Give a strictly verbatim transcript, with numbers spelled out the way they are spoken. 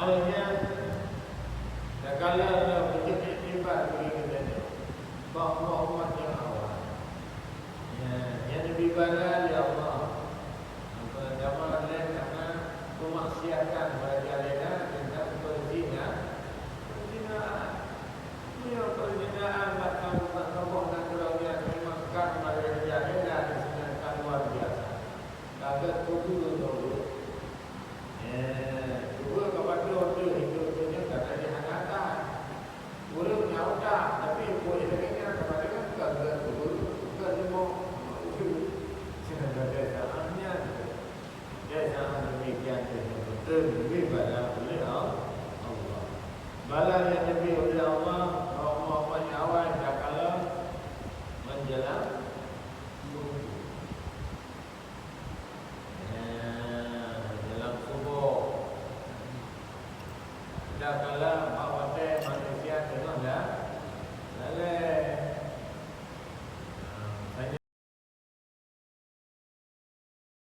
Nyan, takalon lom beujeuet iktibar bagi geutanyoe. Bak umat-umat nyang awai. Ya, nyang neubri bala lé Allah. Apa nama lé karena pemaksiatan merajalela tentang perzina, perzinaan. Meunyoe perzinaan bak kaum bak kaum nanggroe nyan memang ka merajalela di sinan ka luar biasa. Ka geupeubeuet lé ureueng. Eh, cuba kapadoe teuh hidup dunia kata jih hana akan. Ureueng nyang utak, tapi buet lagèe nyan kapadoe kan ka geupeubeuet, ka leumoh. Sinan gata salah nyan. Gata salah demikian tu nyang beutôi neubri bala ulèh Allah. Bala nyang neubri ulèh Allah, Allah, Allah nyang awai takalon menjelang subuh. Ya, menjelang subuh. Takalon